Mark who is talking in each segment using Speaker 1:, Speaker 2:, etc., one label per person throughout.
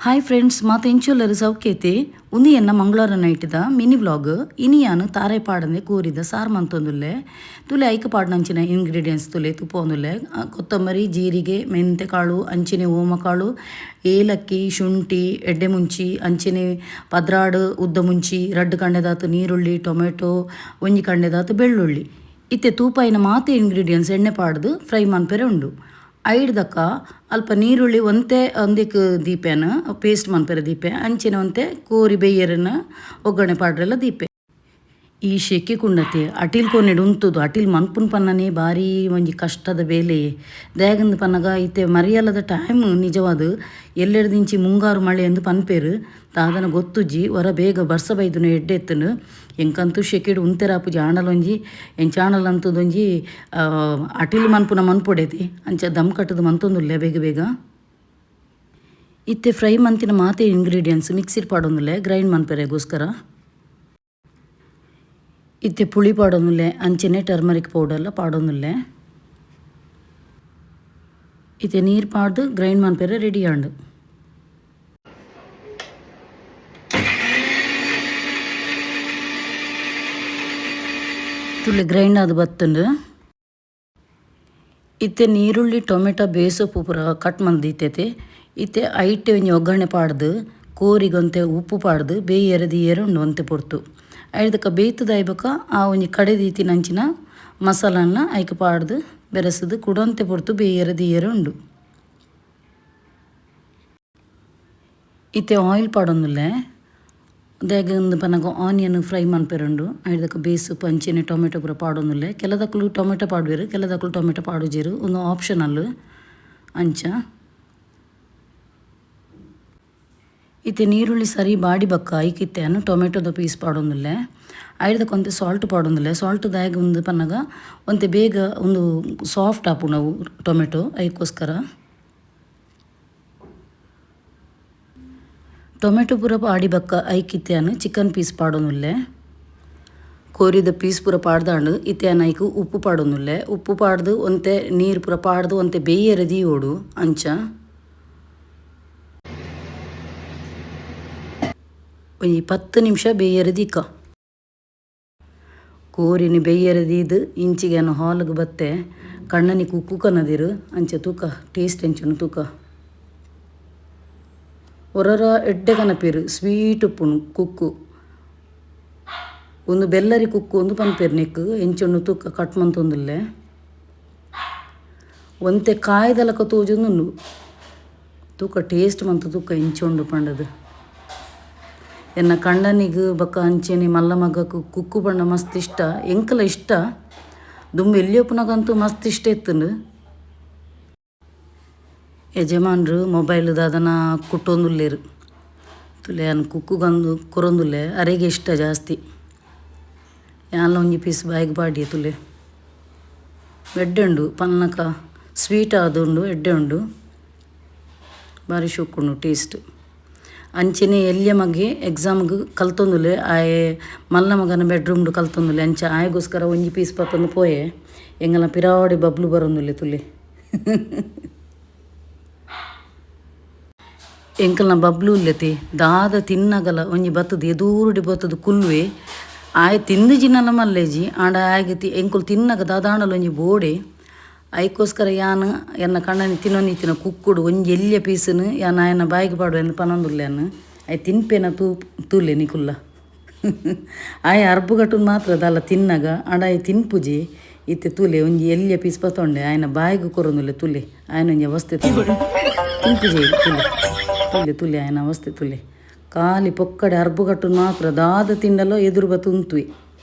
Speaker 1: Hi friends, ಮಾತೆಂಚೊಲ್ಲರು ಸೌಖ್ಯತೆ ಉಂದು ಎನ್ನ ಮಂಗಳವಾರ ನೈಟ್ದ ಮಿನಿ ವ್ಲಾಗ್. ಇನಿಯಾನು ತಾರೆ ಪಾಡನೆ ಕೋರಿದ ಸಾರು ಮಂತೊಂದುಲ್ಲೆ. ತುಲೆ ಐಕ ಪಾಡನಂಚಿನ ಇಂಗ್ರೀಡಿಯೆಂಟ್ಸ್ ತುಲೆ ತುಪ್ಪೊಂದುಲ್ಲೆ. ಕೊತ್ತಂಬರಿ, ಜೀರಿಗೆ, ಮೆಂತೆಕಾಳು, ಅಂಚಿನೆ ಓಮಕಾಳು, ಏಲಕ್ಕಿ, ಶುಂಠಿ, ಎಡ್ಡೆ ಮುಂಚಿ, ಅಂಚಿನೆ ಪದ್ರಾಡು ಉದ್ದ ಮುಂಚಿ, ರಡ್ಡು ಕಂಡೆದಾತು ನೀರುಳ್ಳಿ, ಟೊಮೆಟೊ, ಒಂಜಿ ಕಂಡೆದಾತು ಬೆಳ್ಳುಳ್ಳಿ. ಇತ್ತೆ ತೂಪಾಯಿನ ಮಾತೆ ಇಂಗ್ರೀಡಿಯೆಂಟ್ಸ್ ಎಣ್ಣೆ ಪಾಡ್ದು ಫ್ರೈ ಮನ್ಪೆರೆ ಉಂಡು. ಐಡ್ದಕ್ಕ ಅಲ್ಪ ನೀರುಳ್ಳಿ ಒಂತೆ ಒಂದೆಕ್ ದೀಪೆನ ಪೇಸ್ಟ್ ಮನ್ಪೆರೆ ದೀಪೆ, ಅಂಚಿನ ಒಂತೆ ಕೋರಿ ಬೇಯರನ ಒಗ್ಗರಣೆ ಪಾಡ್ರೆಲ್ಲ ದೀಪೆ. ಈ ಶೆಕೆ ಕುಂಡತೆ ಅಟಿಲ್ ಕೊನೆಡು ಉಂತುದು ಅಟಿಲ್ ಮನ್ಪುನ್ ಪನ್ನನೆ ಭಾರಿ ಒಂಜಿ ಕಷ್ಟದ ಬೇಲೆ. ದಾಯೆಗಂದ್ ಪನ್ನಗ ಇತ್ತೆ ಮರಿಯಲದ ಟೈಮ್ ನಿಜವಾದ ಎಲ್ಲೆಡ್ದಿಂಚಿ ಮುಂಗಾರು ಮಳೆ ಎಂದು ಪನ್ಪೇರು, ದಾದನ ಗೊತ್ತುಜ್ಜಿ. ವರ ಬೇಗ ಬರ್ಸ ಬೈದುನ ಎಡ್ಡೆ ಎತ್ತುಂಡು. ಎಂಕಂತೂ ಶೆಕೆಡ್ ಉಂತೆರಾಪುಜಿ. ಆಂಡಲೊಂಜಿ ಎಂಚಾಂಡಲ ಅಂತದೊಂಜಿ ಅಟಿಲ್ ಮನ್ಪುನ ಮನ್ಪೊಡೇತಿ ಅಂಚ ದಮ್ ಕಟ್ಟುದು ಮಂತೊಂದುಲ್ಲೆ ಬೇಗ ಬೇಗ. ಇತ್ತೆ ಫ್ರೈ ಮಂತಿನ ಮಾತೆ ಇಂಗ್ರೀಡಿಯೆಂಟ್ಸ್ ಮಿಕ್ಸಿಡ್ ಪಾಡೊಂದುಲ್ಲೆ ಗ್ರೈಂಡ್ ಮನ್ಪೆರೆಗೋಸ್ಕರ. ಇತ್ತೆ ಪುಳಿ ಪಾಡೊಂದುಲ್ಲೆ, ಅಂಚನೆ ಟರ್ಮರಿಕ್ ಪೌಡರ್ಲ ಪಾಡೊಂದುಲ್ಲೆ. ಇತ್ತೆ ನೀರು ಪಾಡ್ದು ಗ್ರೈಂಡ್ ಮನ್ಪೆರೆ ರೆಡಿ ಆಂಡು. ತುಳಿ ಗ್ರೈಂಡ್ ಆದ್ ಬತ್ತುಂಡು. ಇತ್ತೆ ನೀರುಳ್ಳಿ, ಟೊಮೆಟೊ ಬೇಸೊಪ್ಪು ಪೂರ ಕಟ್ ಮಲ್ದಿತ್ತೈತೆ. ಇತ್ತೆ ಐಟೆ ಒಂಜಿ ಒಗ್ಗರಣೆ ಪಾಡ್ದು ಕೋರಿಗೊಂತೆ ಉಪ್ಪು ಪಾಡ್ದು ಬೇಯೆರೆ ದೀಯೆರೆ ಉಂಡು ಒಂತೆ ಪೊರ್ತು. ಐಡ್ದಕ್ಕ ಬೇಯ್ತದಾಯಿ ಬೊಕ್ಕ ಆ ಒಂಜಿ ಕಡೆ ದೀತಿನಂಚಿನ ಮಸಾಲನ್ನ ಐಕ್ ಪಾಡ್ದು ಬೆರೆಸದು ಕುಡೊಂತೆ ಪೊರ್ತು ಬೇಯೆರೆ ದೀಯೆರೆ ಉಂಡು. ಇತ್ತೆ ಆಯಿಲ್ ಪಾಡೊಂದುಲ್ಲೆ. ದಾಯೆಗ್ ಪನ್ನಗ ಆನಿಯನ್ ಫ್ರೈ ಮನ್ಪೆರುಂಡು. ಐಡ್ದಕ್ಕ ಬೇಸೊಪ್ಪು ಅಂಚೆನೆ ಟೊಮೆಟೊ ಪೂರ ಪಾಡೊಂದುಲ್ಲೆ. ಕೆಲದಕುಲು ಟೊಮೆಟೊ ಪಾಡುವೆರು, ಕೆಲದಕುಲು ಟೊಮೆಟೊ ಪಾಡುಜೆರು, ಉಂದು ಆಪ್ಷನಲ್ ಅಂಚ. ಇತ್ತೆ ನೀರುಳ್ಳಿ ಸರಿ ಬಾಡಿ ಬೊಕ್ಕ ಐಕ್ ಇತ್ತೆ ಯಾನ್ ಟೊಮೆಟೊದ ಪೀಸ್ ಪಾಡೊಂದುಲ್ಲೆ. ಐಡ್ದಕ್ಕ ಒಂತೆ ಸಾಲ್ಟ್ ಪಾಡೊಂದುಲ್ಲೆ. ಸಾಲ್ಟ್ ದಾಯೆಗ್ ಉಂದು ಪನ್ನಗ ಒಂತೆ ಬೇಗ ಉಂದು ಸಾಫ್ಟ್ ಆಪುಂಡು ಅವು ಟೊಮೆಟೊ, ಐಕೋಸ್ಕರ. ಟೊಮೆಟೊ ಪೂರ ಪಾಡಿ ಬೊಕ್ಕ ಐಕ್ ಇತ್ತೆ ಯಾನ್ ಚಿಕನ್ ಪೀಸ್ ಪಾಡೊಂದುಲ್ಲೆ. ಕೋರಿದ ಪೀಸ್ ಪೂರ ಪಾಡ್ದಾಂಡು ಇತ್ತೆ ಯಾನ್ ಐಕ್ ಉಪ್ಪು ಪಾಡೊಂದುಲ್ಲೆ. ಉಪ್ಪು ಪಾಡ್ದು ಒಂತೆ ನೀರು ಪೂರ ಪಾಡ್ದು ಒಂತೆ ಬೇಯೆರೆ ದೀವೊಡು ಅಂಚ. ಒಂಜಿ 10 ನಿಮಿಷ ಬೇಯೆರೆ ದೀಕ. ಕೋರಿನಿ ಬೇಯೆರೆ ದೀದ್ ಇಂಚಿಗೆ ಯಾನ್ ಹಾಲ್ಗ್ ಬತ್ತೆ. ಕಣ್ಣನಿ ಕುಕ್ಕು ಕನದಿರು ಅಂಚ ತೂಕ ಟೇಸ್ಟ್ ಎಂಚುಂಡು ತೂಕ. ಒರೊರ ಎಡ್ಡೆ ಕನಪೇರು, ಸ್ವೀಟ್ ಉಪ್ಪುಂಡು ಕುಕ್ಕು. ಉಂದು ಬೆಲ್ಲರಿ ಕುಕ್ಕು ಉಂದು ಪನ್ಪೇರು ನೆಕ್ಕ್. ಎಂಚುಂಡು ತೂಕ ಕಟ್ ಮಂತೊಂದುಲ್ಲೆ. ಒಂತೆ ಕಾಯ್ದಲಕ ತೋಜೊಂದುಂಡು. ತೂಕ ಟೇಸ್ಟ್ ಮಂತ ತೂಕ ಎಂಚುಂಡು ಪಂಡದು. ಎನ್ನ ಕಂಡನಿಗ್ ಬೊಕ್ಕ ಅಂಚೆನೆ ಮಲ್ಲ ಮಗಕ್ ಕುಕ್ಕು ಪಂಡ ಮಸ್ತ್ ಇಷ್ಟ, ಎಂಕಲ ಇಷ್ಟ. ದುಂಬು ಎಲ್ಯೊಪುನಗಂತೂ ಮಸ್ತ್ ಇಷ್ಟ ಇತ್ತುಂಡು. ಯಜಮಾನ್ರು ಮೊಬೈಲ್ ದಾದನ ಕುಟ್ಟೊಂದುಲ್ಲೆರ್. ತುಲೆ ಯಾನ್ ಕುಕ್ಕುಗಂದು ಕೊರೊಂದುಲ್ಲೆ, ಅರೆಗೆ ಇಷ್ಟ ಜಾಸ್ತಿ. ಯಾನ್ಲ ಒಂಜಿ ಪೀಸ್ ಬಾಯಿಗ್ ಪಾಡ್ಯೆ ತುಲೆ. ಎಡ್ಡೆ ಉಂಡು ಪನ್ನಕ, ಸ್ವೀಟ್ ಆದುಂಡು, ಎಡ್ಡೆ ಉಂಡು, ಬಾರಿ ಶೋಕುಂಡು ಟೇಸ್ಟ್. ಅಂಚೆನೆ ಎಲ್ಯ ಮಗೆ ಎಕ್ಸಾಮ್ಗ್ ಕಲ್ತೊಂದುಲ್ಲೆ, ಆಯೆ ಮಲ್ಲ ಮಗನ ಬೆಡ್ರೂಮ್ಡ್ ಕಲ್ತೊಂದುಲ್ಲೆ. ಅಂಚ ಆಯಗೋಸ್ಕರ ಒಂಜಿ ಪೀಸ್ ಪತ್ತೊಂದು ಪೋಯೆ. ಎಂಗಲ ಪಿರಾವಡಿ ಬಬ್ಲು ಬರೊಂದುಲ್ಲೆ ತುಲೆ. ಎಂಕಲ್ನ ಬಬ್ಲು ಉಲ್ಲೆತಿ ದಾದ ತಿನ್ನಗಲ ಒಂಜಿ ಬತ್ತದು ಎದೂರುಡಿ ಬತ್ತದು ಕುಲ್ಲುವೆ. ಆಯೆ ತಿಂದು ಜಿನ್ನಲ ಮಲ್ಲೇಜಿ ಆಂಡ ಆಯಗ್ ಎಂಕುಲು ತಿನ್ನಗ ದಾದಾಂಡಲ ಒಂಜಿ ಬೋಡೆ. ಐಕೋಸ್ಕರ ಯಾನ್ ಎನ್ನ ಕಣ್ಣನಿ ತಿನ್ನೊಂದಿತ್ತಿನ ಕುಕ್ಕುಡು ಒಂಜಿ ಎಲ್ಯ ಪೀಸನು ಯಾನ್ ಆಯನ ಬಾಯಿಗೆ ಪಾಡುವೆ ಪನೊಂದುಲ್ಲೆ. ಯಾನ್ ಆಯೆ ತಿನ್ಪೇನ ತೂಲೆ ನಿಕುಲ್ಲ. ಆಯೆ ಅರ್ಬುಗಟ್ಟುನ್ ಮಾತ್ರ ದಾಲ ತಿನ್ನಗ ಆಂಡ ಆಯೆ ತಿನ್ಪುಜಿ. ಇತ್ತೆ ತೂಲೆ ಒಂಜಿ ಎಲ್ಯ ಪೀಸ್ ಪತ್ತೊಂಡೆ ಆಯನ ಬಾಯಿಗೆ ಕೊರೊಂದುಲ್ಲೆ ತುಲೆ. ಆಯನ ಒಂಜಿ ಅವಸ್ಥೆ ತಿನ್ಪುಜಿ ತುಲೆ ತುಲೆ ತುಲೆ ಆಯನ ಅವಸ್ಥೆ ತುಲೆ. ಖಾಲಿ ಪೊಕ್ಕಡೆ ಅರ್ಬುಗಟ್ಟುನ್ ಮಾತ್ರ ದಾದ ತಿಂಡಲೋ ಎದುರು ಬತ್ತು ಉಂತುವೆ.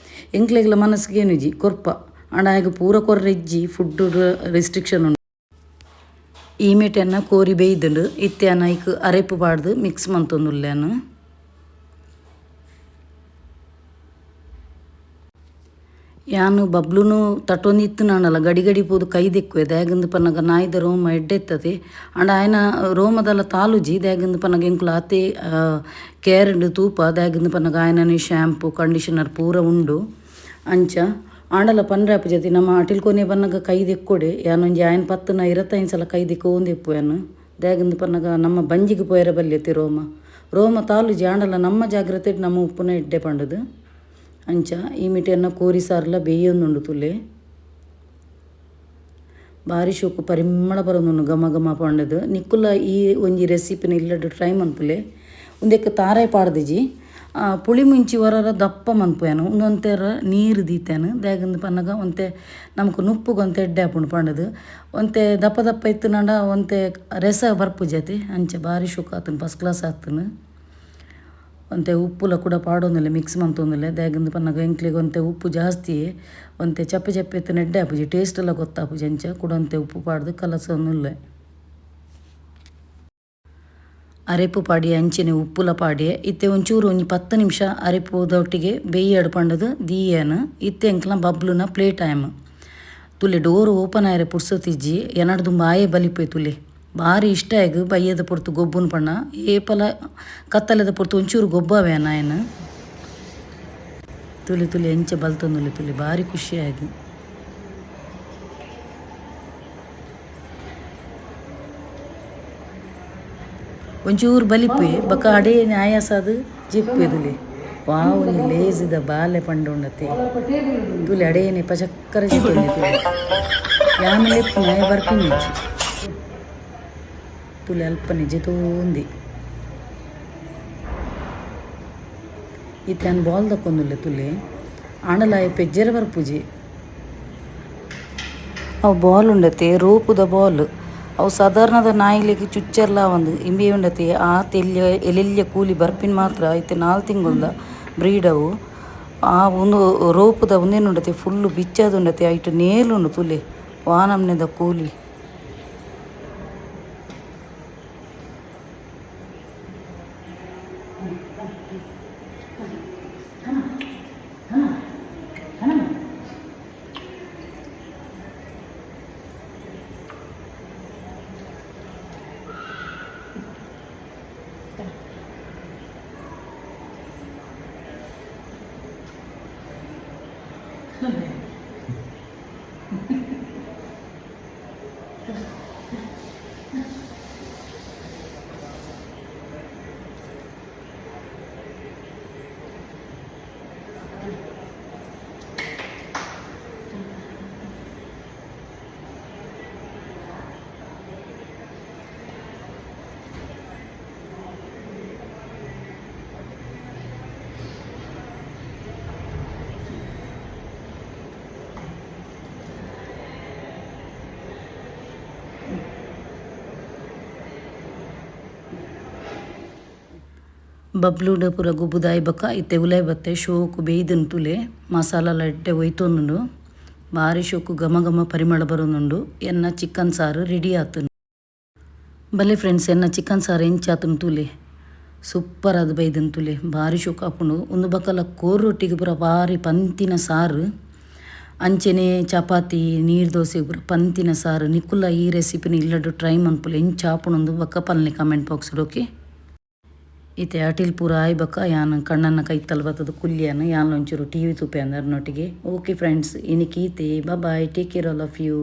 Speaker 1: ಎಂಕ್ಲೆಗ್ಲ ಮನಸ್ಸಿಗೆ ಏನುಜಿ ಕೊರ್ಪ ಆಂಡ ಆಯಗ್ ಪೂರ ಕೊರ್ರೆ ಇಜ್ಜಿ, ಫುಡ್ ರೆಸ್ಟ್ರಿಕ್ಷನ್ ಉಂಡು. ಈ ಮೇಟೆನ್ನ ಕೋರಿ ಬೇಯ್ದುಂಡು. ಇತ್ತೆ ಯಾನ್ ಐಕ್ ಅರೆಪು ಪಾಡ್ದು ಮಿಕ್ಸ್ ಮಂತೊಂದುಲ್ಲೆ ಯಾನ್. ಯಾನ್ ಬಬ್ಲುನು ತಟ್ಟೊಂದಿತ್ತಿನಾಂಡಲ ಗಡಿ ಗಡಿ ಪೋದು ಕೈ ದೆಕ್ಕುವೆ. ದಾಯೆಗಂದ್ ಪನ್ನಗ ನಾಯಿದ ರೋಮ ಎಡ್ಡೆ ಇತ್ತದೆ. ಆಂಡ ಆಯನ ರೋಮದಲ ತಾಲುಜಿ. ದಾಯೆಗಂದ್ ಪನ್ನಗ ಎಂಕುಲು ಆತೆ ಕೇರ್ಡ್ ತೂಪ. ದಾಯೆಗಂದ್ ಪನ್ನಗ ಆಯನನೆ ಶ್ಯಾಂಪು ಕಂಡೀಷನರ್ ಪೂರ ಉಂಡು ಅಂಚ. ಆಂಡಲ ಪನ್ರೆ ಆಪುಜತಿ ನಮ್ಮ ಅಟಿಲ್ ಕೊನೆ ಬನ್ನಗ ಕೈ ದೆಕ್ಕೊಡೆ. ಯಾನೊಂಜಿ ಆಯನ್ ಪತ್ತುನ 25 ಸಲ ಕೈ ದೆಕ್ಕೊಂದಿಪ್ಪು ಯಾನ್. ದಾಗಂದು ಪನ್ನಗ ನಮ್ಮ ಬಂಜಿಗೆ ಪೋಯರ ಬಲ್ಯತಿ ರೋಮ ರೋಮ ತಾಲು ಜಾಂಡಲ ನಮ್ಮ ಜಾಗ್ರತೆ ನಮ್ಮ ಉಪ್ಪುನ ಎಡ್ಡೆ ಪಂಡದು. ಅಂಚ ಈ ಮಿಟೆಯನ್ನು ಕೋರಿ ಸಾರ್ಲ ಬೇಯೊಂದುಂಡು ತುಲೆ ಬಾರಿ ಶೋಕು ಪರಿಮಳ ಬರೋನು ಘಮ ಘಮ ಪಂಡದು. ನಿಕ್ಕುಲ ಈ ಒಂಜಿ ರೆಸಿಪಿನ ಇಲ್ಲಡು ಟ್ರೈ ಮನ್ಪುಲೆ. ಉಂದೆಕ್ ತಾರಾಯಿ ಪಾಡ್ದಿಜಿ ಪುಳಿ ಮುಂಚಿ ವರರ ದಪ್ಪ ಮನ್ಪುಯಾನು ಉಂದೊಂತೆರ ನೀರು ದೀತಾನು ದಾಗಂದು ಪನ್ನಗ ಒಂತೆ ನಮಕ್ ನುಪ್ಪುಗೊಂತೆ ಎಡ್ಡೆ ಆಪುಂಡು ಪಂಡದು. ಒಂತೆ ದಪ್ಪ ದಪ್ಪ ಇತ್ತುನಂಡ ಒಂತೆ ರೆಸ ಬರ್ಪುಜತಿ. ಅಂಚ ಬಾರಿ ಶೋಕು ಆತನು ಫಸ್ಟ್ ಕ್ಲಾಸ್ ಆತನು. ಒಂತೆ ಉಪ್ಪುಲ ಕೂಡ ಪಾಡೊಂದಿಲ್ಲ ಮಿಕ್ಸ್ ಮಂತೊಂದಿಲ್ಲ ದಾಗಂದು ಪನ್ನಗ ಎಂಕ್ಲೆಗ್ ಒಂತೆ ಉಪ್ಪು ಜಾಸ್ತಿ ಒಂತೆ ಚಪ್ಪೆ ಚಪ್ಪೆ ಇತ್ತುನ ಎಡ್ಡೆ ಆಪುಜಿ ಟೇಸ್ಟ್ ಎಲ್ಲ ಗೊತ್ತಾಪುಜಿ. ಅಂಚ ಕೂಡ ಒಂತೆ ಉಪ್ಪು ಪಾಡ್ದು ಕಲಸೊಂದುಲ್ಲೆ. ಅರೆಪು ಪಾಡಿ ಅಂಚನೆ ಉಪ್ಪುಲ ಪಾಡಿ ಇತ್ತೆ ಒಂಚೂರು ಒಂಜಿ 10 ನಿಮಿಷ ಅರೆಪುದೊಟ್ಟಿಗೆ ಬೇಯ್ಯಾಡು ಪಂಡದು ದೀಯನು. ಇತ್ತೆ ಎಂಕ್ಲ ಬಬ್ಲುನ ಪ್ಲೇ ಟೈಮ್ ತುಲೆ ಡೋರ್ ಓಪನ್ ಆಯರೆ ಪುರ್ಸೊತಿಜ್ಜಿ ಎನಡ್ ದುಂಬ ಆಯೆ ಬಲಿಪೆ ತುಲೆ ಬಾರಿ ಇಷ್ಟ ಆಗ ಬಯ್ಯದ ಪೊರ್ತು ಗೊಬ್ಬುನ್ ಪಣ್ಣ ಏಪಲ ಕತ್ತಲೆದ ಪೊರ್ತು ಒಂಚೂರು ಗೊಬ್ಬವೇನ ಆಯನ ತುಲೆ ತುಲೆ ಎಂಚ ಬಲ್ತೊಂದುಲ್ಲೆ ತುಲೆ ಬಾರಿ ಖುಷಿಯಾಗಿ. ಒಂಚೂರು ಬಲಿಪೆ ಬೊಕ ಅಡೇ ಆಯಾಸ ಅದು ಜಿಪ್ಪೆ ತುಲೆ ವಾವ್ ಒಂಜಿ ಲೇಸಿದ ಬಾಲೆ ಪಂಡುಂಡತೆ ತುಲೆ ಅಡೇನೆ ಪಚಕ್ಕರ ಜಿತ್ತೊಂದೆ ತುಲೆ ಯಾನ್ ಲೆಪ್ಪುನ ಆಯೆ ಬರ್ಪಿನಿಜ್ಜಿ ತುಲೆ ಅಲ್ಪನೆ ಜೆತೋಂದಿ. ಇತ್ತೆ ಯಾನ್ ಬಾಲ್ ದಕ್ಕೊಂದುಲ್ಲೆ ತುಲೆ ಆಂಡಲ ಆಯೆ ಪೆಜ್ಜೆರೆ ಬರ್ಪುಜಿ. ಅವು ಬಾಲ್ ಉಂಡತೆ ರೋಪುದ ಬಾಲ್ ಅವು ಸಾಧಾರಣದ ನಾಯಿಲೆಗ್ ಚುಚ್ಚೆರ್ಲ ಆವಂದು ಇಂಬೆ ಉಂಡತೆ ಆ ತೆಲ್ಯ ಎಲೆಲ್ಯ ಕೂಲಿ ಬರ್ಪಿನ ಮಾತ್ರ ಇತ್ತೆ 4 ತಿಂಗೊಲ್ದ ಬ್ರೀಡ್ ಅವು. ಆ ಉಂದು ರೋಪುದ ಉಂದೆನ್ ಉಂಡತೆ ಫುಲ್ಲು ಬಿಚ್ಚಾದ್ ಉಂಡತೆ ಐಟ್ ನೇಲುಂಡು ತುಲೆ ವಾ ನಮ್ನೆದ ಕೂಲಿ. ಬಬ್ಲುಡ ಪೂರ ಗೊಬ್ಬುದಾಯಿ ಬೊಕ್ಕ ಇತ್ತೆ ಉಲಾಯಿ ಬತ್ತೆ ಶೋಕು ಬೇಯ್ದನ್ ತುಲೆ ಮಸಾಲ ಎಡ್ಡೆ ಒಯ್ತೊಂದುಂಡು ಬಾರಿ ಶೋಕು ಘಮ ಘಮ ಪರಿಮಳ ಬರೋನುಂಡು. ಎನ್ನ ಚಿಕನ್ ಸಾರು ರೆಡಿ ಆತುಂಡು. ಬಲೆ ಫ್ರೆಂಡ್ಸ್ ಎನ್ನ ಚಿಕನ್ ಸಾರು ಎಂಚ ಆತುಂಡು ತುಲೆ ಸೂಪರ್ ಆದ್ ಬೈದನ್ ತುಲೆ ಬಾರಿ ಶೋಕು ಆಪುಂಡು. ಉಂದು ಬೊಕಲ ಕೋರ್ ರೊಟ್ಟಿಗ್ ಪೂರ ಬಾರಿ ಪಂತಿನ ಸಾರು ಅಂಚನೆ ಚಪಾತಿ ನೀರು ದೋಸೆ ಪೂರ ಪಂತಿನ ಸಾರು. ನಿಕುಲ ಈ ರೆಸಿಪಿನ ಇಲ್ಲಡ್ ಟ್ರೈ ಮನ್ಪುಲೆ ಎಂಚ ಆಪುಂಡು ಬೊಕ್ಕ ಪನ್ಲೆ comment box okay. ಇತ್ತೆ ಅಟಿಲ್ ಪೂರ ಆಯ್ ಬೊಕ್ಕ ಯಾನ್ ಕಣ್ಣನ ಕೈತಲ್ ಬತ್ತುದು ಕುಲ್ಯಾನ್ ಯಾನ್ ಒಂಚೂರು ಟಿವಿ ತೂಪೆ ಅಂದರ್ನೊಟ್ಟಿಗೆ. ಓಕೆ ಫ್ರೆಂಡ್ಸ್ ಇನಿಕ್ ಈತೆ bye take care all of you.